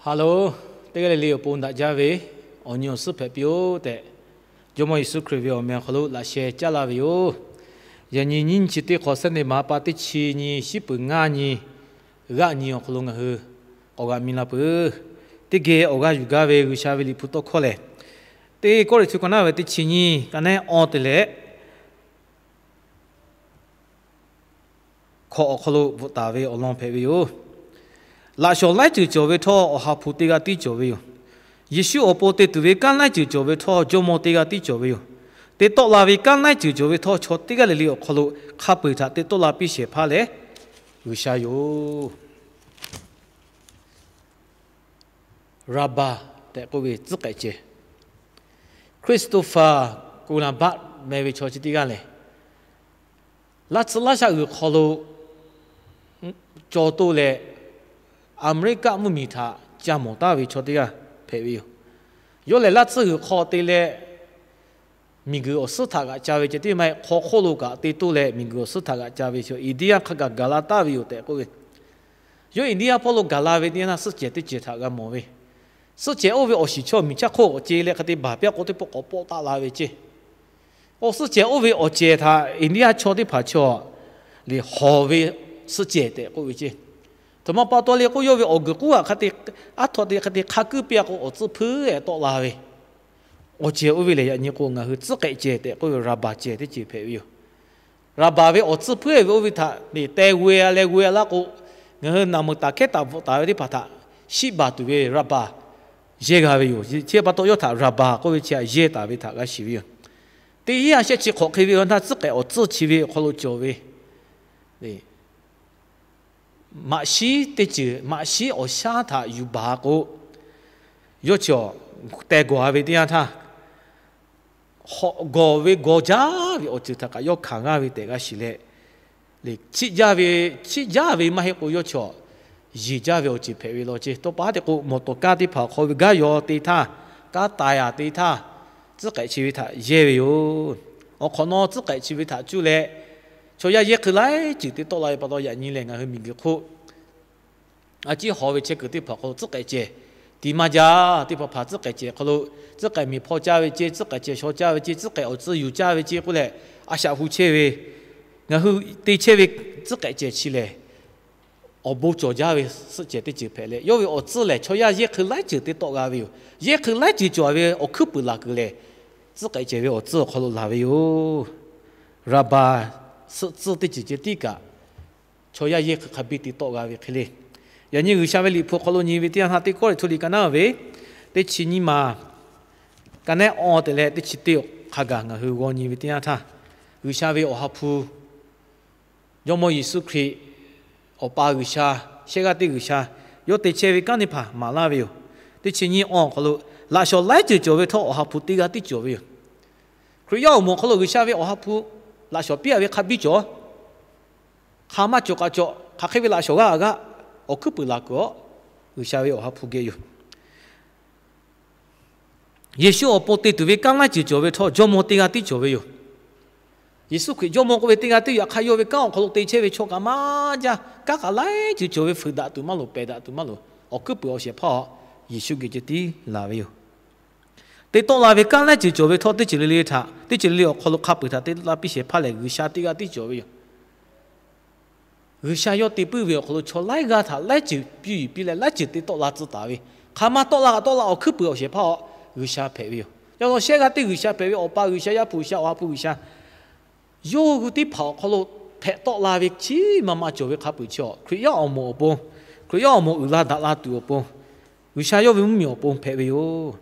Hello, teˇ g'aˇ le le awˬ pon daꞈ jaˇ ve awˬ nyi awˬ suhˉ hpehꞈ piˇ-oˆ tehꞈ, Jawˇmawˇ Yeˍsuˆ Hkriꞈ ve awˬ meh awˬ hk'aw lo laꞈ sheh caˉ laˇ ve yoˬ. Yaꞈ nyi nyiˇ chi teˇ hk'awꞈ, Sunday maˍ pa teˇ chi nyi, shiˉ peuˬ ngaˇ nyi, g'aˆ nyi awˬ hk'aw lo ngaˬ hui k'awꞈ g'a mi la peuˬ. Teˇ geh awˬ g'aˇ yuˬ gaˇ ve G'uiˬsha ve Liꞈ hpu tawˇ hkawˇ lehˬ, teˇ Kawˇrenˍhtuˆ ka naˉ ve teˇ chi nyiˇ, ka nehˉ awˇ te leh hkawꞈ awˬ hk'aw lo bvuhꞈ taˍ ve awˬ lawn hpehꞈ ve yoˬ. Laꞈ shawnˍ laiˉ ceuˬ cawˬ ve htawˇ, Awˬ ha hpu teˇ g'aˇ tiˉ cawˬ ve yoˬ. Yeˍsuˆ awˬ pon te tuˬ ve kanˉ laiˉ ceuˬ cawˬ ve htawˇ, Jawˇmawˇ teˇ g'aˇ tiˉ cawˬ ve yoˬ. Te tawˆ la ve kanˉ laiˉ ceuˬ cawˬ ve htawˇ, chaw teˇ g'aˇ le le awˬ hk'aw lo hk'a peu-eˬ htaꞈ te tawˆ la piˇ shehˍ hpaˇ lehˬ, G'uiˬsha yoˬ. Raˍbaˍ tehꞈ k'oˆ ve tcuhˉ k'ehꞈ cehˬ, Christopher Columbus meh ve chaw chi teˇ g'aˇ lehˬ, laˇ tsuhˇ laˇ shaˆ g'uiˬ hk'aw lo caw toˆ leh, Aˍmeˍriˆkaˆ mvuhˇmiˬ htaꞈ ca mawˬ taˍ ve chaw teˇ g'aˇ hpehꞈ ve yoˬ. Yawˇ lehˬ, laˇ tsuhˇ g'uiˬ hk'aw te leh miˬguiˬ awˬ suhˉ htaꞈ g'aꞈ ca ve ceh tiˉ maˇ heˆ, hk'aw hk'oˆ lo kaꞈ te toˆ leh miˬguiˬ awˬ suhˉ htaꞈ g'aꞈ ca ve chaw, India hk'a gaˬ gaˬ la taˍ ve yoˬ tehꞈ k'oˆ ve. Yawˇ India hpawˇ lo gaˬ la ve teˇ yanˇ, suhˆ cehˬ teˇ cehˬ htaꞈ g'a mawˬ ve. Suhˆ cehˬ oˇ ve awˬ shiˍ chaw miˬ chaˇ hk'oˆ awˬ ce leh hk'e te baˬ piˇ k'o teˇ pawˆ k'awꞈ pawˆ taˆ la ve ceˇ. K'o, suhˆ cehˬ oˇ ve awˬ cehˬ htaꞈ India chaw teˇ hpaˍ chaw liꞈ hawˬ ve suhˆ cehˬ tehꞈ k'oˆ ve ceˇ. Htoꞈ ma pa taw le k'o, yawˇ ve awˬ guiˬ k'uˉ aꞈ hk'a te, aˉ htaw te hk'a te hk'a kuiˉ piˇ k'o, awˬ tcuhˇ hpuiˉ-eˬ tawˆ la ve awˬ cehˬ oˇ ve lehˬ, yaꞈ nyi k'o ngaˬ hui tcuhˉ k'ehꞈ cehˬ tehꞈ k'oˆ ve raˍbaˍ cehˬ teˇ ceuˬ hpehꞈ ve yoˬ. Raˍbaˍ ve awˬ tcuhˇ hpuiˉ-eˬ ve oˇ ve htaꞈ te g'oˇ-e leh g'oˇ-e laˇ k'o, ngaˬ hui naˬ meuˍ taˍ hkehˉ taˍ bvuhꞈ taˍ ve teˇ hpaˍ htaꞈ shiˆ baˬ tuˬ ve raˍbaˍ yehˇ g'a ve yoˬ. Chi pa taw yawˇ htaꞈ raˍbaˍ k'oˆ ve chi htaꞈ yehˇ taˍ ve htaꞈ g'a shiˍ ve yoˬ. Teˇ yanˇ shehˆ chi hk'awꞈ hk'e ve awˬ htaˇ, tcuhˉ k'ehꞈ awˬ tcuhˇ chi ve awˬ hk'aw lo cawˬ ve maꞈ shiˉ teˇ ceuˬ, maꞈ shiˉ awˬ shaˉ htaꞈ yuˬ baˬ k'o, yawˇ chi teh gawˬ-a ve teˇ yanˇ htaˇ, gawˬ ve gawˬ jaˇ ve awˬ ceuˬ htaꞈ kaꞈ yawˇ hkanˍ g'aˇ ve tehꞈ g'a shiˍ leh, chiˆ jaˇ ve, chiˆ jaˇ ve maˇ heˆ k'o, yawˇ chi yeˬ jaˇ ve awˬ ceuˬ hpehꞈ ve law ceˇ. Tawˇ pa haˉ te k'o, mawˬ tawˍ kaˇ teˇ hpaˍ awˬ hk'aw ve gaˉ yaw te htaˇ, kaˉ taiˍ-a te htaˇ, tcuhˉ k'ehꞈ chi ve htaꞈ yehˇ ve yoˬ. Awˬ hk'awꞈ nawˉ tcuhˉ k'ehꞈ chi ve htaꞈ cuˇ leh, chaw yaˇ yehˇ hk'e laiˉ ceuˬ te tawˆ la ve pa taw, yaꞈ nyi lehˬ ngaˬ hui miˬguiˬ hk'oˆ a ciˉ hawˬ ve chehˇ kuiˬ teˇ hpaˍ hk'aw lo tcuhˉ k'ehꞈ cehˬ tiˍ maˇ jaˇ. Teˇ hpaˍ hpaˍ tcuhˉ k'ehꞈ cehˬ hk'aw lo, tcuhˉ k'ehꞈ miˬ hpawˇ caˇ ve ceˇ, tcuhˉ k'ehꞈ cehˬ shaw caˇ ve ceˇ, tcuhˉ k'ehꞈ awˬ tcuhˇ yuˬ caˇ ve ceˇ k'oˆ leh, a shaꞈ hu chehˇ ve, ngaˬ hui te chehˇ ve tcuhˉ k'ehꞈ cehˬ chi lehˬ, awˬ bon cawˬ jaˇ ve suhˆ cehˬ teˇ ceuˬ hpehꞈ leh, yawˇ ve awˬ tcuhˇ lehˬ chaw yaˇ yehˇ hk'e laiˉ ceuˬ te tawˆ g'a ve yoˬ. Yehˇ hk'e laiˉ ceuˬ cawˬ ve awˬ hkuiˉ puiˍ laˬ kuiˬ lehˬ, tcuhˉ k'ehꞈ cehˬ ve awˬ tcuhˇ awˬ hk'aw lo laˬ ve yoˬ. Raˍbaˍ suhˆ tcuhˇ teˇ ceuˬ ceh tiˉ kaꞈ, chaw yaˇ yehˇ hk'e hk'a biˇ te tawˆ g'a ve hk'e le. Yaꞈ nyi G'uiˬsha ve Liꞈ hpu hk'aw lo nyi ve teˇ yanˇ htaˇ, teˇ Kawˇrenˍhtuˆ liꞈ ka naˉ ve teˇ chi nyiˇ ma, ka nehˉ awˇ te leh teˇ chi teˇ hk'a gaˬ ngaˬ hui g'aw nyi ve teˇ yanˇ htaˇ, G'uiˬsha ve Awˬ ha hpu, Jawˇmawˇ Yeˍsuˆ Hkriꞈ, Awˬ pa G'uiˬsha, shehˆ g'aˇ teˇ G'uiˬsha, yawˇ te chehˇ ve kanˉ teˇ hpaˍ maˍ laˇ ve yoˬ. Teˇ chi nyiˇ awˇ awˬ hk'aw lo, laꞈ shawnˍ laiˉ ceuˬ cawˬ ve htawˇ, Awˬ ha hpu teˇ g'aˇ tiˉ cawˬ ve yoˬ. Hkriꞈ yaˇ awˬ moˍ awˬ hk'aw lo G'uiˬsha ve Awˬ ha hpu laꞈ shawnˍ piˇ-a ve hk'a biˇ cawˬ. Hk'a maˇ cawˬ kaꞈ cawˬ, hk'aˬ hk'e ve laꞈ shawnˍ g'a g'a, awˬ hkuiˉ puiˍ laˬ kuiˬ-a, G'uiˬsha ve Awˬ ha hpu geh yoˬ. Yeˍsuˆ awˬ pon te tuˬ ve kanˉ laiˉ ceuˬ cawˬ ve htawˇ, Jawˇmawˇ teˇ g'aˇ tiˉ cawˬ ve yoˬ. Yeˍsuˆ Hkriꞈ Jawˇmawˇ k'oˆ ve teˇ g'aˇ tiˉ yoˬ. Yaꞈ hk'aˇ yawˇ ve kanˉ awˬ hk'aw lo te chehˇ ve chaw kaꞈ maˇ jaˇ. Kanˉ kaꞈ laiˉ ceuˬ cawˬ ve, fuiˍ daꞈ tuˬ maˇ loˍ, pehˬ daꞈ tuˬ maˇ loˍ, awˬ hkuiˉ puiˍ awˬ shehˍ hpaˇ-a, Yeˍsuˆ geh ceh tiˉ laˬ ve yoˬ. Te tawˆ la ve kanˉ laiˉ ceuˬ cawˬ ve htawˇ, teˇ ceuˬ le le htaꞈ, teˇ ceuˬ le le awˬ hk'aw lo hk'a peu-eˬ htaꞈ te tawˆ la piˇ shehˍ hpaˇ lehˬ, G'uiˬsha teˇ g'aˇ tiˉ cawˬ ve yoˬ. G'uiˬsha yawˇ te puiˉ ve awˬ hk'aw lo chaw laiˉ g'aˇ htaꞈ laiˉ ceuˬ piˇ yuˬ piˇ leh, laiˉ ceuˬ te tawˆ la tcuh taˍ ve, hk'aˬ ma tawˆ la kaꞈ tawˆ la, awˬ hkuiˉ puiˍ awˬ shehˍ hpaˇ-a, G'uiˬsha hpehꞈ ve yoˬ. Yaꞈ hk'aˇ shehˆ g'aˇ teˇ G'uiˬsha hpehꞈ ve, Awˬ pa G'uiˬsha, Yaˇ hpu G'uiˬsha, Awˬ ha hpu G'uiˬsha, yawˇ hui teˇ hpaˍ awˬ hk'aw lo hpehꞈ tawˆ la ve chi ma ma cawˬ ve hk'a peu-eˬ chi-a, Hkriꞈ yaˇ awˬ moˍ awˬ pon, Hkriꞈ yaˇ awˬ moˍ uiˍ la daꞈ la tuˬ awˬ pon, G'uiˬsha yawˇ ve mvuhˇmiˬ awˬ pon hpehꞈ ve yoˬ.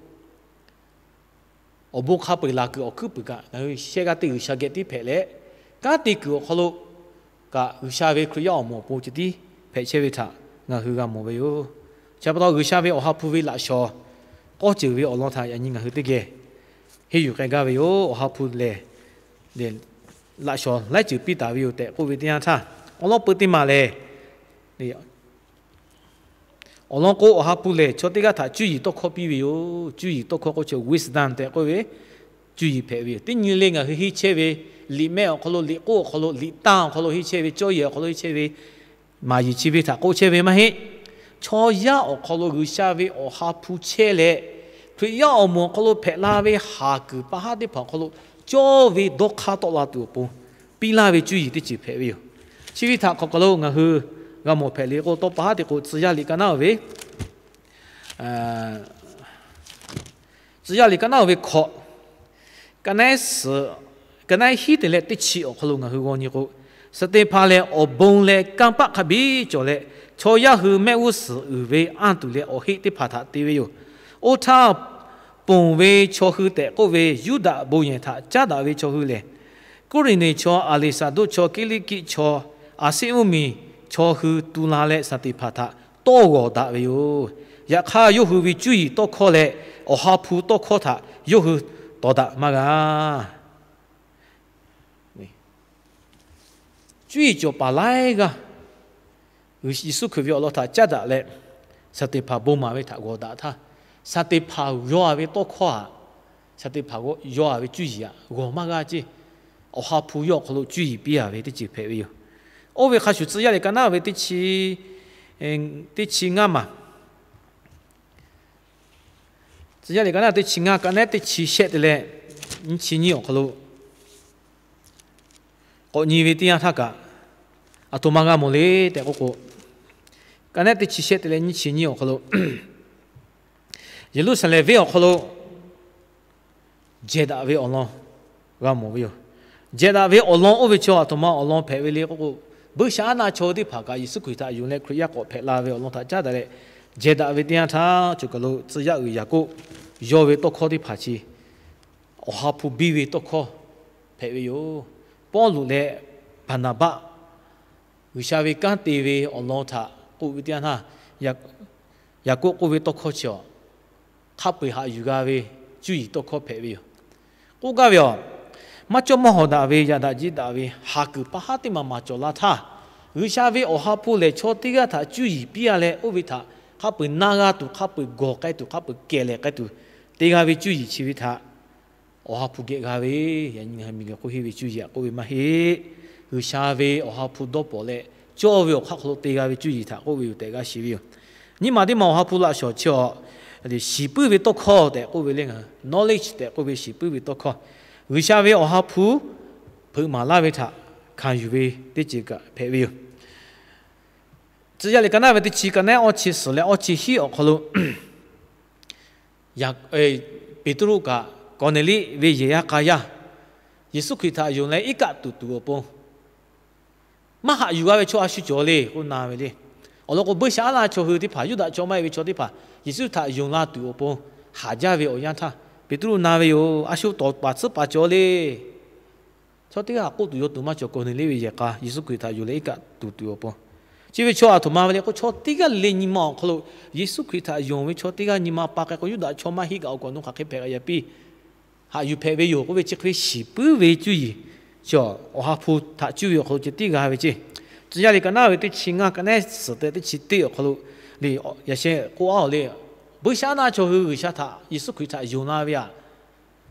Awˬ bon hk'a peu-eˬ laˬ kuiˬ awˬ hkuiˉ puiˍ kaꞈ, ngaˬ hui shehˆ g'aˇ teˇ G'uiˬsha geh tiˉ hpehꞈ leh, kanˉ te kuiˬ awˬ hk'aw lo kaꞈ, G'uiˬsha ve Hkriꞈ yaˇ awˬ moˍ awˬ pon ceh tiˉ hpehꞈ chehˇ ve htaꞈ ngaˬ hui g'a mawˬ ve yoˬ. Chi pa taw, G'uiˬsha ve Awˬ ha hpu ve laꞈ shawnˍ k'awˇ ceuˬ ve awˬ lawn htaꞈ yaꞈ nyi ngaˬ hui teˇ geh henˇ yuˬ k'ai gaˇ ve yoˬ. Awˬ ha hpu lehˬ, laꞈ shawnˍ laiˉ ceuˬ piˇ taˍ ve yoˬ tehꞈ k'oˆ ve teˇ yanˇ htaˇ, awˬ lawn peu teˇ maˬ lehˬ, awˬ lawn k'o, Awˬ ha hpu lehˬ chaw teˇ g'aˇ htaꞈ cuˇ yiˍ tawˇ hkawˇ piˇ ve yoˬ. Cuˇ yiˍ tawˇ hkawˇ k'oˆ chi wisdom tehꞈ k'oˆ ve, cuˇ yiˍ hpehꞈ ve yoˬ. Teˇ nyi le ngaˬ hui henˇ chehˇ ve, liꞈ mehˆ awˬ hk'aw lo, liꞈ k'oˆ awˬ hk'aw lo, liꞈ tanˇ awˬ hk'aw lo henˇ chehˇ ve, cawˇ yehˬ awˬ hk'aw lo henˇ chehˇ ve, maˍ yiˍ chi ve htaꞈ k'oˆ chehˇ ve maˇ heˆ. Chaw yaˇ awˬ hk'aw lo G'uiˬsha ve Awˬ ha hpu chehˇ leh, Hkriꞈ yaˇ awˬ moˍ awˬ hk'aw lo hpehꞈ la ve haˍ kuiˬ pa haˉ teˇ hpaˍ awˬ hk'aw lo cawˇ ve dawˇ hk'aˇ tawˆ la tuˬ awˬ pon piˇ laˇ ve cuˇ yiˍ teˇ ceuˬ hpehꞈ ve yoˬ. Chi ve htaꞈ hk'aˬ hk'aˬ lo ngaˬ hui g'a mawˬ hpehꞈ le k'o, tawˇ pa haˉ te k'o, Tcuh yaˇ liꞈ ka naˉ oˬ ve, Tcuh yaˇ liꞈ ka naˉ oˬ ve hkawꞈ, ka neˉ suhˍ, ka neˉ hiˉ te leh teˇ chi awˬ hk'aw lo ngaˬ hui g'aw nyi k'o, Saˍteˍhpanˍ lehˬ awˬ bon leh kanˇ paˆ hk'a biˇ cawˬ leh, chaw yaˇ hui mehˆ g'uˇ suhˍ uiˍ ve anˇ tuˬ leh awˬ heˆ teˇ hpaˍ htaꞈ te ve yoˬ. Oˇ htaˇ, ponˬ ve chaw hui tehꞈ k'oˆ ve Yuˇdaꞈ bon yehˬ htaꞈ caˉ daꞈ ve chaw hui lehˬ, Kuˇrinˍneˍ chaw Aˍleˍsaˍdoˆ chaw Kiˇliˇkiˆ chaw Aˍseˆ mvuhˇmiˬ chaw hui tu la leh Saˍteˍhpanˍ htaꞈ tawˇ g'awˬ daꞈ ve yoˬ. Yaꞈ hk'aˇ, yawˇ hui ve cuˇ yiˍ tawˇ hkawˇ leh Awˬ ha hpu tawˇ hkawˇ htaꞈ yawˇ hui tawˍ daꞈ maˇ g'a. Cuˇ yiˍ cawˬ paˍ laiˉ g'aˇ Yeˍsuˆ Hkriꞈ ve awˬ lawn htaꞈ caˉ daꞈ leh, Saˍteˍhpanˍ bon maˍ ve htaꞈ g'awˬ daꞈ htaˇ, Saˍteˍhpanˍ yaw-a ve tawˇ hkawˇ htaꞈ, Saˍteˍhpanˍ yaw-a ve cuˇ yiˍ htaꞈ g'awˬ maˇ g'a ceˇ. Awˬ ha hpu yawˇ awˬ hk'aw lo cuˇ yiˍ piˇ-a ve teˇ ceuˬ hpehꞈ ve yoˬ. Oˇ ve hk'a shuˍ, Tcuh yaˇ liꞈ ka naˉ ve teˇ chi ngaˇ maˬ, Tcuh yaˇ liꞈ ka naˉ teˇ chi ngaˇ, ka neˉ teˇ chi shehˆ te leh nyiˇ chi nyiˇ awˬ hk'aw lo k'awꞈ nyi ve teˇ yanˇ htaˇ kaꞈ, aˬ htoꞈ ma g'a mawˬ le tehꞈ k'oˆ k'o, ka neˉ teˇ chi shehˆ te leh nyiˇ chi nyiˇ awˬ hk'aw lo, Yeˍruˆsaˍlehnˍ venˇ awˬ hk'aw lo jehˬ daꞈ ve awˬ lawn g'a mawˬ ve yoˬ. Jehˬ daꞈ ve awˬ lawn oˇ ve chaw aˬ htoꞈ ma awˬ lawn hpehꞈ ve le k'oˆ k'o, Buiˇshaˆaˉnaˆ chaw hui teˇ hpaˍ kaꞈ Yeˍsuˆ Hkriꞈ htaꞈ yonˍ leh Hkriꞈ yaˇ k'awꞈ hpehꞈ la ve awˬ lawn htaꞈ caˉ daꞈ leh, jehˬ daꞈ ve teˇ yanˇ htaˇ, choˬ kaˬ lo tcuh yaˇ uiˍ Yaˍkoˆ yawˇ ve tawˇ hkawˇ teˇ hpaˍ chi Awˬ ha hpu biˇ ve tawˇ hkawˇ hpehꞈ ve yoˬ. Pawˇluꞈ leh Baˍnaˍbaˆ G'uiˬsha ve kanˉ te ve awˬ lawn htaꞈ k'oˆ ve teˇ yanˇ htaˇ, Yaˍkoˆ k'oˆ ve tawˇ hkawˇ chi awˬ hk'a peu-eˬ haꞈ yuˬ g'a ve cuˇ yiˍ tawˇ hkawˇ hpehꞈ ve yoˬ. K'oˆ gaˇ ve awˬ, maˇ cawˇ maˇ hawˍ daꞈ ve, yaꞈ daꞈ jiˇ daꞈ ve, haˍ kuiˬ pa haˉ teˇ maˬ maˍ cawˬ la htaˇ, G'uiˬsha ve Awˬ ha hpu lehˬ chaw teˇ g'aˇ htaꞈ cuˇ yiˍ piˇ-a leh, oˇ ve htaꞈ hk'a peu-eˬ na g'a tuˬ, hk'a peu-eˬ gawˬ k'ai tuˬ, hk'a peu-eˬ kehˬ lehˍ k'ai tuˬ, te g'a ve cuˇ yiˍ chi ve htaꞈ Awˬ ha hpu geh g'a ve, yaꞈ nyi ngaˬ hui miˬguiˬ k'oˆ henˇ ve cuˇ yiˍ htaꞈ k'oˆ ve maˇ heˆ. G'uiˬsha ve Awˬ ha hpu dawˇ pawˍ leh cawˇ ve awˬ hk'aˇ hk'aw lo te g'a ve cuˇ yiˍ htaꞈ k'oˆ ve yoˬ tehꞈ g'a shiˍ ve yoˬ. Nyiˇ maˬ teˇ maˬ Awˬ ha hpu laꞈ shawˍ chi awˬ, shiˍ puiˉ ve tawˇ hkawˇ tehꞈ k'oˆ ve le, knowledge tehꞈ k'oˆ ve shiˍ puiˉ ve tawˇ hkawˇ, G'uiˬsha ve Awˬ ha hpu hpeuꞈ maˍ laˇ ve htaꞈ hkanˍ yuˬ ve teˇ ceuˬ kaꞈ hpehꞈ ve yoˬ. Tcuh yaˇ liꞈ ka naˉ ve teˇ chi ka neˉ awˇ chi suhˍ leh awˇ chi hiˉ awˬ hk'aw lo, Peˍtruˆ kaꞈ Kawˍneˍliˆ ve yehˬ yaˇ k'a yaˇ Yeˍsuˆ Hkriꞈ htaꞈ yonˍ leh iˉ kaˆ tuˬ tuˬ awˬ pon, maˇ haꞈ yuˬ g'a ve chaw a shu cawˬ le k'oˆ na ve le. Awˬ lawn k'o, Buiˇshaˆaˉnaˆ chaw hui teˇ hpaˍ, Yuˇdaꞈ chaw maˇ heˆ ve chaw teˇ hpaˍ Yeˍsuˆ htaꞈ yonˍ la tuˬ awˬ pon haꞈ jaˇ ve awˬ yanˇ htaˇ, Peˍtruˆ na ve yoˬ. A shu tawˍ paˍ tsuhˇ paˍ cawˬ le. Chaw teˇ g'aˇ k'oˆ tuˬ yaw tuˬ maˇ cawˬ, Kawˍneˍliˆ ve yehˬ k'a Yeˍsuˆ Hkriꞈ htaꞈ yonˍ leh iˉ kaˆ tuˬ tuˬ awˬ pon. Chi ve chaw aˬ htoꞈ ma ve le k'o, chaw teˇ g'aˇ le nyi ma awˬ hk'aw lo Yeˍsuˆ Hkriꞈ htaꞈ yonˍ ve chaw teˇ g'aˇ nyi ma pa k'ai k'o, Yuˇdaꞈ chaw maˇ heˆ kaꞈ awˬ kaꞈ awˬ nu hk'aˬ hk'e hpehꞈ g'a yaꞈ piˇ, haꞈ yuˬ hpehꞈ ve yoˬ k'oˆ ve chi hk'e ve shiˍ puiˉ ve cuˇ yiˍ, chi Awˬ ha hpu htaꞈ cuˇ ve awˬ hk'aw lo ceh tiˉ g'a ve ceˇ. Tcuh yaˇ liꞈ ka naˉ ve teˇ chi ngaˇ ka neˉ suhˍ te teˇ chi teˇ awˬ hk'aw lo le, yaꞈ sheh k'oˆ-a awˬ le, Buiˇshaˆaˉnaˆ chaw hui G'uiˬsha htaꞈ, Yeˍsuˆ Hkriꞈ htaꞈ yonˍ la ve aꞈ,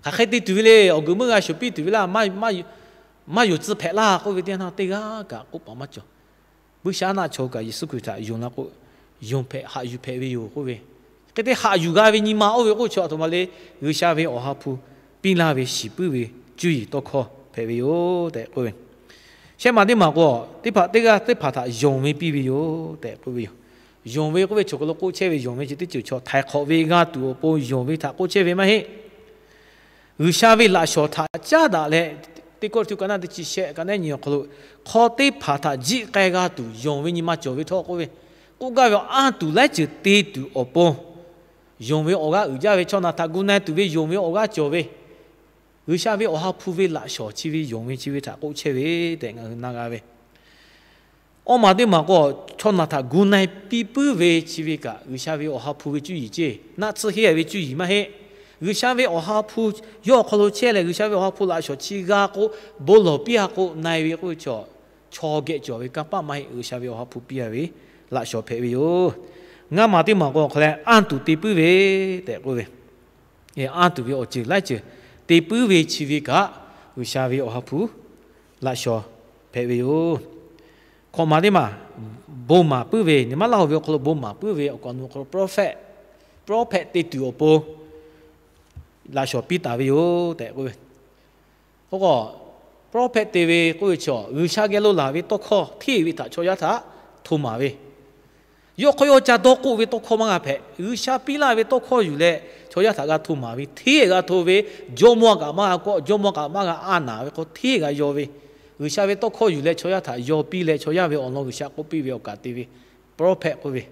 hk'aˬ hk'e te tuˬ ve le. Awˬ guiˬ meuˇ g'a shoˍ piˇ tuˬ ve laˇ. Maˇ yonˍ tcuh hpehꞈ laˇ k'oˆ ve teˇ yanˇ htaˇ, teˇ g'aˇ kaꞈ k'oˆ paˍ maˇ cawˬ. Buiˇshaˆaˉnaˆ chaw kaꞈ Yeˍsuˆ Hkriꞈ htaꞈ yonˍ la k'o, yonˍ hpehꞈ, haꞈ yuˬ hpehꞈ ve yoˬ k'oˆ ve, hk'e te haꞈ yuˬ g'a ve nyi ma oˇ ve k'oˆ chaw aˬ htoꞈ ma le, G'uiˬsha ve Awˬ ha hpu piˇ laˇ ve shiˍ puiˉ ve cuˇ yiˍ tawˇ hkawˇ hpehꞈ ve yoˬ tehꞈ k'oˆ ve. Shehˆ maˬ teˇ maˬ k'o, teˇ hpaˍ teˇ g'aˇ teˇ hpaˍ htaꞈ yonˍ ve piˇ ve yoˬ tehꞈ k'oˆ ve yoˬ. Yonˍ ve k'oˆ ve chaw hk'aw lo k'oˆ chehˇ ve yonˍ ve chi teˇ ceuˬ chaw htaiˍ hk'awꞈ ve g'a tuˬ awˬ pon yonˍ ve htaꞈ k'oˆ chehˇ ve maˇ heˆ. G'uiˬsha ve laꞈ shawnˍ htaꞈ caˉ daꞈ leh, teˇ kawˇ tuˬ ka naˉ teˇ chi shehˆ ka neˉ nyi awˬ hk'aw lo, hk'aw teˇ hpaˍ htaꞈ jiˆ k'ai g'a tuˬ yonˍ ve nyi ma cawˬ ve htawˇ k'oˆ ve, k'oˆ gaˇ ve awˬ anˇ tuˬ laiˉ ceuˬ te tuˬ awˬ pon, yonˍ ve awˬ g'aˇ uiˍ jaˇ ve chaw naˬ htaꞈ gu na-e tuˬ ve yonˍ ve awˬ g'aˇ cawˬ ve, G'uiˬsha ve Awˬ ha hpu ve laꞈ shawnˍ chi ve yonˍ ve chi ve htaꞈ k'oˆ chehˇ ve tehꞈ ngaˬ hui na g'a ve. Awˇ maˬ teˇ maˬ k'o, chaw naˬ htaꞈ gu na-e piˇ puiˉ ve chi ve kaꞈ G'uiˬsha ve Awˬ ha hpu ve cuˇ yiˍ ceˇ, naˆ tsuhˇ henˇ ve cuˇ yiˍ maˇ heˆ. G'uiˬsha ve Awˬ ha hpu yawˇ awˬ hk'aw lo chehˇ leh, G'uiˬsha ve Awˬ ha hpu laꞈ shawnˍ chi g'a k'o, bon lawˬ piˇ-a k'o, na-e ve k'oˆ ve chaw, chaw geh cawˬ ve kanˇ paˆ maˇ heˆ. G'uiˬsha ve Awˬ ha hpu piˇ-a ve laꞈ shawnˍ hpehꞈ ve yoˬ. Ngaˇ maˬ teˇ maˬ k'o, awˬ hk'a leh anˇ tuˬ te puiˉ ve tehꞈ k'oˆ ve, anˇ tuˬ ve awˬ ceuˬ laiˉ ceuˬ te puiˉ ve chi ve kaꞈ, G'uiˬsha ve Awˬ ha hpu laꞈ shawnˍ hpehꞈ ve yoˬ. Hkawꞈ maˬ teˇ maˬ bon maˍ puiˉ ve, nyi ma Laˇ huˍ ve awˬ hk'aw lo bon maˍ puiˉ ve awˬ kaꞈ nu awˬ hk'aw lo prophet, prophet te tuˬ awˬ pon laꞈ shawnˍ piˇ taˍ ve yoˬ tehꞈ k'oˆ ve. K'o, prophet te ve k'oˆ ve chi G'uiˬsha geh lo laˬ ve tawˇ hkawˇ hteˇ ve htaꞈ chaw yaˇ htaꞈ hto maˍ ve, yawˇ hk'aw yawˇ ca dawˇ k'oˆ ve tawˇ hkawˇ maˇ g'a hpehꞈ. G'uiˬsha piˇ laˇ ve tawˇ hkawˇ yuˬ leh chaw yaˇ htaꞈ g'a hto maˍ ve, hteˇ g'a hto ve, jawˇmawˇ kaꞈ maˇ g'a kawˆ, jawˇmawˇ kaꞈ maˇ g'a anˍ naˍ ve k'o, hteˇ g'a yaw ve, G'uiˬsha ve tawˇ hkawˇ yuˬ leh chaw yaˇ htaꞈ yaw piˇ leh chaw yaˇ ve awˬ lawn G'uiˬsha k'oˆ piˇ ve awˬ kaꞈ te ve, prophet k'oˆ ve.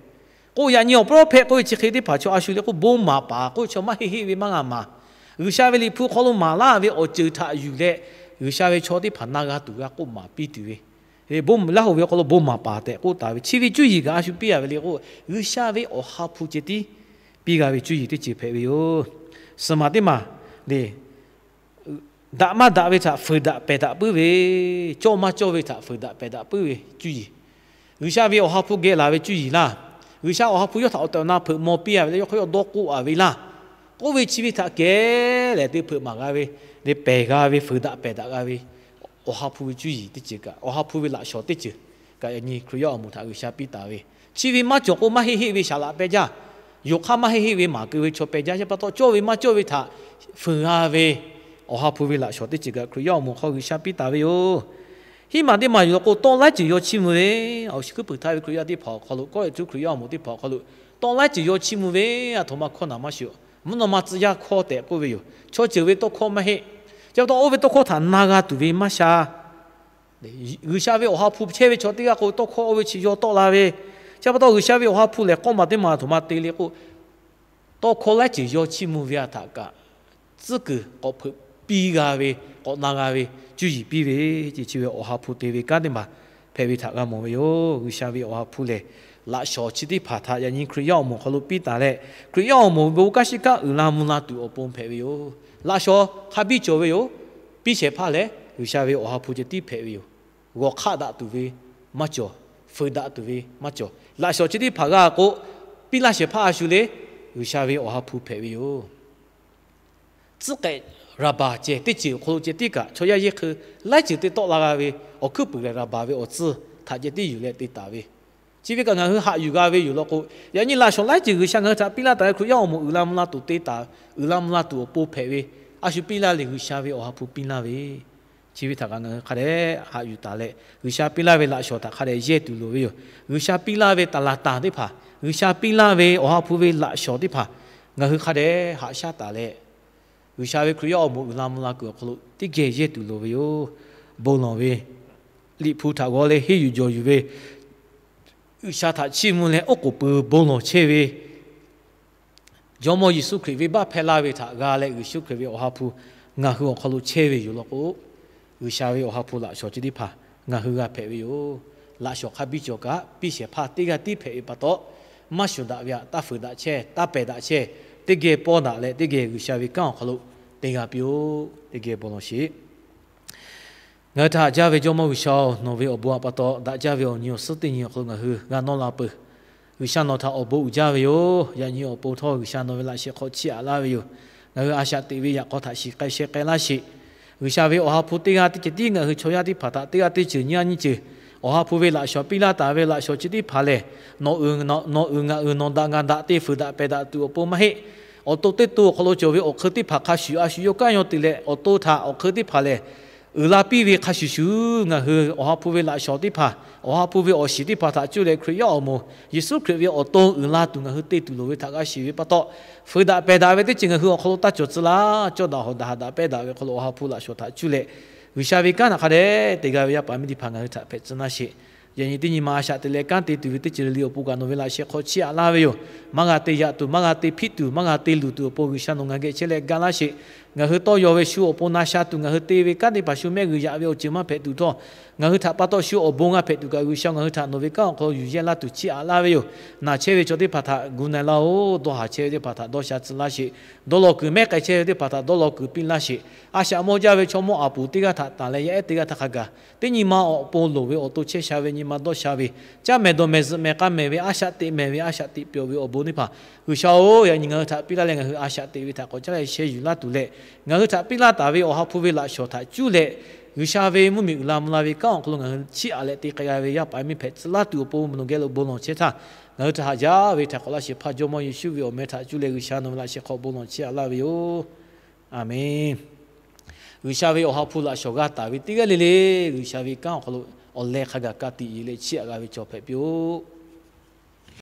K'o, yaꞈ nyi awˬ prophet k'oˆ ve chi hk'e teˇ hpaˍ chaw a shu le k'o, bon maˍ paˍ k'oˆ ve chaw maˇ heˆ heˆ ve maˇ g'a maˍ. G'uiˬsha ve Liꞈ hpu hk'aw lo maˍ laˇ ve awˬ ceuˬ htaꞈ yuˬ leh, G'uiˬsha ve chaw teˇ hpaˍ na g'a tuˬ g'a k'oˆ maˍ piˇ tuˬ ve, bon Laˇ huˍ ve awˬ hk'aw lo bon maˍ paˍ tehꞈ k'oˆ taˍ ve. Chi ve cuˇ yiˍ kaꞈ a shu piˇ a ve le k'o, G'uiˬsha ve Awˬ ha hpu ceh tiˉ piˇ g'a ve cuˇ yiˍ teˇ ceuˬ hpehꞈ ve yoˬ. Suhˍ maˬ teˇ maˬ le, daꞈ maˇ daꞈ ve htaꞈ fuiˍ daꞈ pehˬ daꞈ puiˉ ve, cawˇ maˇ cawˇ ve htaꞈ fuiˍ daꞈ pehˬ daꞈ puiˉ ve cuˇ yiˍ. G'uiˬsha ve Awˬ ha hpu geh laˬ ve cuˇ yiˍ laˇ. G'uiˬsha Awˬ ha hpu yawˇ htaꞈ awˬ tehˬ awˬ na hpeuꞈ maw piˇ a ve le, yawˇ hk'aw yawˇ dawˇ k'oˆ a ve laˇ. K'oˆ ve chi ve htaꞈ kehˬ lehˬ te hpeuꞈ maˍ g'a ve, le pehˬ g'a ve, fuiˍ daꞈ pehˬ daꞈ g'a ve, Awˬ ha hpu ve cuˇ yiˍ teˇ ceuˬ kaꞈ, Awˬ ha hpu ve laꞈ shawnˍ teˇ ceuˬ kaꞈ yaꞈ nyi Hkriꞈ yaˇ awˬ moˍ htaꞈ G'uiˬsha piˇ taˍ ve. Chi ve maˇ cawˬ k'o, maˇ heˆ heˆ ve shaˍ laꞈ peh jaˇ. Yonˍ hk'aˇ maˇ heˆ heˆ ve maˍ keu ve chaw peh jaˇ. Chi pa taw cawˇ ve maˇ cawˇ ve htaꞈ fuiˍ g'a ve, Awˬ ha hpu ve laꞈ shawnˍ teˇ ceuˬ kaꞈ Hkriꞈ yaˇ awˬ moˍ hk'aw G'uiˬsha piˇ taˍ ve yoˬ. Hiˉ maˬ teˇ maˬ yuˬ la k'o, tawˇ laiˉ ceuˬ yaw chiˇ mvuh ve, awˬ shu hkuiˉ puiˍ htaˇ ve Hkriꞈ yaˇ teˇ hpaˍ awˬ hk'aw lo, Kawˇrenˍhtuˆ Hkriꞈ yaˇ awˬ moˍ teˇ hpaˍ awˬ hk'aw lo, tawˇ laiˉ ceuˬ yaw chiˇ mvuh ve, a htoꞈ ma hkawˇ naˍ maˇ shiˍ, mvuhˇ naw ma tcuh yaˇ hkawˇ tehꞈ k'oˆ ve yoˬ. Chaw ceuˬ ve tawˇ hkawˇ maˇ heˆ. Chi pa taw oˇ ve tawˇ hkawˇ htaꞈ na g'a tuˬ ve maˇ sha. G'uiˬsha ve Awˬ ha hpu chehˇ ve chaw teˇ g'aˇ k'o, tawˇ hkawˇ oˇ ve chi yaw tawˆ la ve. Chi pa taw G'uiˬsha ve Awˬ ha hpu lehˬ, k'awˇ maˬ teˇ maˬ a htoꞈ ma te le k'o, tawˇ hkawˇ laiˉ ceuˬ yaw chiˇ mvuh ve a htaꞈ kaꞈ tcuhˉ kuiˬ k'awꞈ hpeuꞈ piˇ g'a ve, k'awꞈ na g'a ve, cuˇ yiˍ piˇ ve, chi chi ve Awˬ ha hpu te ve kanˉ teˇ maˬ hpehꞈ ve htaꞈ g'a mawˬ ve yoˬ. G'uiˬsha ve Awˬ ha hpu lehˬ, laꞈ shawnˍ chi teˇ hpaˍ htaꞈ yaꞈ nyi Hkriꞈ yaˇ awˬ moˍ hk'aw lo piˇ taˍ leh, Hkriꞈ yaˇ awˬ moˍ bon kanˉ shiˉ kanˉ uiˍ la mvuh la tuˬ awˬ pon hpehꞈ ve yoˬ. Laꞈ shawnˍ hk'a biˇ cawˬ ve yoˬ. Piˇ shehˍ hpaˇ lehˬ, G'uiˬsha ve Awˬ ha hpu ceh tiˉ hpehꞈ ve yoˬ. G'awˬ hk'aˆ daꞈ tuˬ ve maˇ cawˬ, fuiˍ daꞈ tuˬ ve maˇ cawˬ. Laꞈ shawnˍ chi teˇ hpaˍ g'a k'o, piˇ laˇ shehˍ hpaˇ a shu le, G'uiˬsha ve Awˬ ha hpu hpehꞈ ve yoˬ. Tcuhˉ k'ehꞈ raˍbaˍ ceh teˇ ceuˬ awˬ hk'aw lo ceh tiˉ kaꞈ, chaw yaˇ yehˇ hk'eu laiˉ ceuˬ te tawˆ la g'a ve, awˬ hkuiˉ puiˍ lehˬ raˍbaˍ ve awˬ tcuhˇ htaꞈ ceh tiˉ yuˬ leh te taˍ ve. Chi ve kaꞈ ngaˬ hui haꞈ yuˬ g'a ve yoˬ law k'o, yaꞈ nyi laꞈ shawnˍ laiˉ ceuˬ G'uiˬsha ngaˬ hui htaꞈ piˇ laˇ taˍ ve Hkriꞈ yaˇ awˬ moˍ uiˍ la mvuh la tuˬ te taˍ, uiˍ la mvuh la tuˬ awˬ pon hpehꞈ ve, a shu piˇ laˇ leh G'uiˬsha ve Awˬ ha hpu piˇ laˇ ve, chi ve htaꞈ kaꞈ ngaˬ hui hk'a dehꞈ haꞈ yuˬ taˍ leh, G'uiˬsha piˇ laˇ ve laꞈ shawnˍ htaꞈ hk'a dehꞈ yehˇ tuˬ loˍ ve yoˬ. G'uiˬsha piˇ laˇ ve taˍ laˍ taˍ teˇ hpaˍ, G'uiˬsha piˇ laˇ ve Awˬ ha hpu ve laꞈ shawnˍ teˇ hpaˍ, ngaˬ hui hk'a dehꞈ haꞈ shaˉ taˍ leh, G'uiˬsha ve Hkriꞈ yaˇ awˬ moˍ uiˍ la mvuh la kuiˬ awˬ hk'aw lo teˇ geh yehˇ tuˬ loˍ ve yoˬ. Bon lawˬ ve, Liꞈ hpu htaꞈ g'aw leh henˇ yuˬ jawˬ yuˬ ve, G'uiˬsha htaꞈ chiˇ mvuh leh oˉ k'oˍ pui bon lawˬ chehˇ ve, Jawˇmawˇ Yeˍsuˆ Hkriꞈ venˇbaˆ hpehˇ laˇ ve htaꞈ g'a leh Yeˍsuˆ Hkriꞈ ve Awˬ ha hpu ngaˬ hui awˬ hk'aw lo chehˇ ve yoˬ law k'o, G'uiˬsha ve Awˬ ha hpu laꞈ shawnˍ chi teˇ hpaˍ ngaˬ hui g'a hpehꞈ ve yoˬ. Laꞈ shawnˍ hk'a biˇ cawˬ kaꞈ, piˇ shehˍ hpaˇ teˇ g'aˇ tiˉ hpehꞈ ve pa taw, maˇ shuˍ daꞈ ve htaꞈ taˇ fuiˍ daꞈ chehˇ, taˇ pehˬ daꞈ chehˇ, teˇ geh paw daꞈ leh teˇ geh G'uiˬsha ve kanˉ awˬ hk'aw lo te g'a piˇ-oˆ. Teˇ geh bon lawˬ sheˍ. Ngaˬ hui htaꞈ haꞈ jaˇ ve Jawˇmawˇ G'uiˬsha-oˬ, nawˬ ve awˬ bon htaꞈ pa taw daꞈ jaˇ ve awˬ nyi awˬ suhˉ teˇ nyi awˬ hk'aw lo ngaˬ hui g'a nawˇ la peuˬ. G'uiˬsha nawˬ htaꞈ awˬ bon uiˍ jaˇ ve yoˬ. Yaꞈ nyi awˬ pon htawˇ G'uiˬsha nawˬ ve laꞈ sheh hk'aw chiˇ aꞈ laˇ ve yoˬ. Ngaˬ hui a shaꞈ teꞈ ve yaꞈ k'aw htaꞈ shiˍ k'ai sheh k'ai laˇ sheˍ. G'uiˬsha ve Awˬ ha hpu teˇ g'aˇ teˇ ceuˬ tiˉ ngaˬ hui chaw yaˇ teˇ hpaˍ htaꞈ teˇ g'aˇ teˇ ceuˬ nyiˇ g'aˇ nyiˇ ceuˬ Awˬ ha hpu ve laꞈ shawnˍ piˇ laˇ taˍ ve laꞈ shawnˍ chi teˇ hpaˍ lehˬ, nawˬ uiˍ, nawˬ uiˍ ngaˬ uiˍ nawˬ daꞈ ngaˬ daꞈ te fuiˍ daꞈ pehˬ daꞈ tuˬ awˬ pon maˇ heˆ. Awˬ to teˇ to awˬ hk'aw lo cawˬ ve awˬ hk'eun teˇ hpaˍ hk'a shuˍ a shu yawˇ kanˉ yawˇ te leh, awˬ to htaꞈ awˬ hk'eun teˇ hpaˍ lehˬ uiˍ la piˇ ve hk'a shuˍ shuˍ, ngaˬ hui Awˬ ha hpu ve laꞈ shawnˍ teˇ hpaˍ, Awˬ ha hpu ve awˬ shiˍ teˇ hpaˍ htaꞈ cuˇ leh Hkriꞈ yaˇ awˬ moˍ Yeˍsuˆ Hkriꞈ ve awˬ to uiˍ la tuˬ ngaˬ hui te tuˬ loˍ ve htaꞈ g'a shiˍ ve pa taw, fuiˍ daꞈ pehˬ daꞈ ve teˇ ceuˬ ngaˬ hui awˬ hk'aw lo taˇ cawˬ tcuh laˇ. Cawˇ daꞈ hawˍ daꞈ haꞈ daꞈ pehˇ daꞈ ve hk'aw lo Awˬ ha hpu laꞈ shawnˍ htaꞈ cuˇ leh G'uiˬsha ve kanˉ htaꞈ hk'a dehꞈ te g'a ve yaˇ paˍ miˇ teˇ hpaˍ ngaˬ hui htaꞈ hpehꞈ tcuh laˇ sheˍ. Yaꞈ nyi teˇ nyi ma a shaꞈ teꞈ leh kanˉ te tuˬ ve teˇ ceuˬ le le awˬ pon kaꞈ nawˬ ve laꞈ sheh hk'aw chiˇ aꞈ laˇ ve yoˬ. Maˇ g'a te yaꞈ tuˬ, maˇ g'a te hpiˆ tuˬ, maˇ g'a te luˬ tuˬ awˬ pon G'uiˬsha nawˬ ngaˬ geh chehˇ leh ga laˇ sheˍ. Ngaˬ hui tawˇ yaw ve shu awˬ pon na sha tuˬ, ngaˬ hui te ve kanˉ teˇ hpaˍ shu mehˆ g'uiˬ yaꞈ ve awˬ ceuˬ maˇ hpehꞈ tuˬ htawˇ, ngaˬ hui htaꞈ pa taw shu awˬ bon g'a hpehꞈ tuˬ kaꞈ G'uiˬsha ngaˬ hui htaꞈ nawˬ ve kanˉ awˬ hk'aw lo yuˬ yehˇ laˇ tuˬ chiˇ aꞈ laˇ ve yoˬ. Naˬ chehˇ ve chaw teˇ hpaˍ htaꞈ gu na-e laˇ-oˬ. Dawˇ haˍ chehˇ ve teˇ hpaˍ htaꞈ dawˇ sha tcuh laˇ sheˍ. Dawˇ law kuiˬ mehˉ k'ai chehˇ ve teˇ hpaˍ htaꞈ dawˇ law kuiˬ piˇ laˇ sheˍ. A shaꞈ mawˇ jaˇ ve chaw mawˇ aˍ puˍ teˇ g'aˇ htaꞈ tanˬ leh yaˇ ehˉ teˇ g'aˇ htaˇ hk'a gaˬ, teˇ nyi ma awˬ pon loˍ ve awˬ to chehˇ sha ve nyi ma dawˇ sha ve, caˇ mehˍ dawˬ mehˍ zuhꞈ mehˍ k'a mehˍ ve a shaꞈ teꞈ mehˍ ve a shaꞈ teꞈ pyawˬ ve awˬ bon teˇ hpaˍ G'uiˬsha-oˬ, yaꞈ nyi ngaˬ hui htaꞈ piˇ laˇ leh ngaˬ hui a shaꞈ teꞈ ve htaꞈ k'awꞈ caˉ leh sheh yuˬ laˇ tuˬ leh, ngaˬ hui htaꞈ piˇ laˇ taˍ ve Awˬ ha hpu ve laꞈ shawnˍ htaꞈ cuˇ leh G'uiˬsha ve mvuhˇmiˬ uiˍ la mvuh la ve kanˉ awˬ hk'aw lo ngaˬ hui chiˇ aꞈ leh te k'ai g'a ve yaˇ paˍ yaˇ miˇ hpehꞈ tcuh laˇ tuˬ awˬ pon mvuhˇ naw geh lo bon lawˬ chehˇ htaˇ, ngaˬ hui htaꞈ haꞈ jaˇ ve htaꞈ k'awꞈ laˇ sheˍ hpaˇ Jawˇmawˇ Yeˍsuˆ ve awˬ meh htaꞈ cuˇ leh G'uiˬsha nawˬ ve laꞈ sheh hk'aw bon lawˬ chehˇ aꞈ laˇ ve yoˬ. Aˍmenˍ. G'uiˬsha ve awˬ ha hpu laꞈ shawˍ g'a taˍ ve teˇ g'aˇ le le, G'uiˬsha ve kanˉ awˬ hk'aw lo awˬ leh hk'a gaˬ ka tiꞈ yeˬ leh chiˇ aꞈ g'a ve cawˬ hpehꞈ piˇ-oˆ.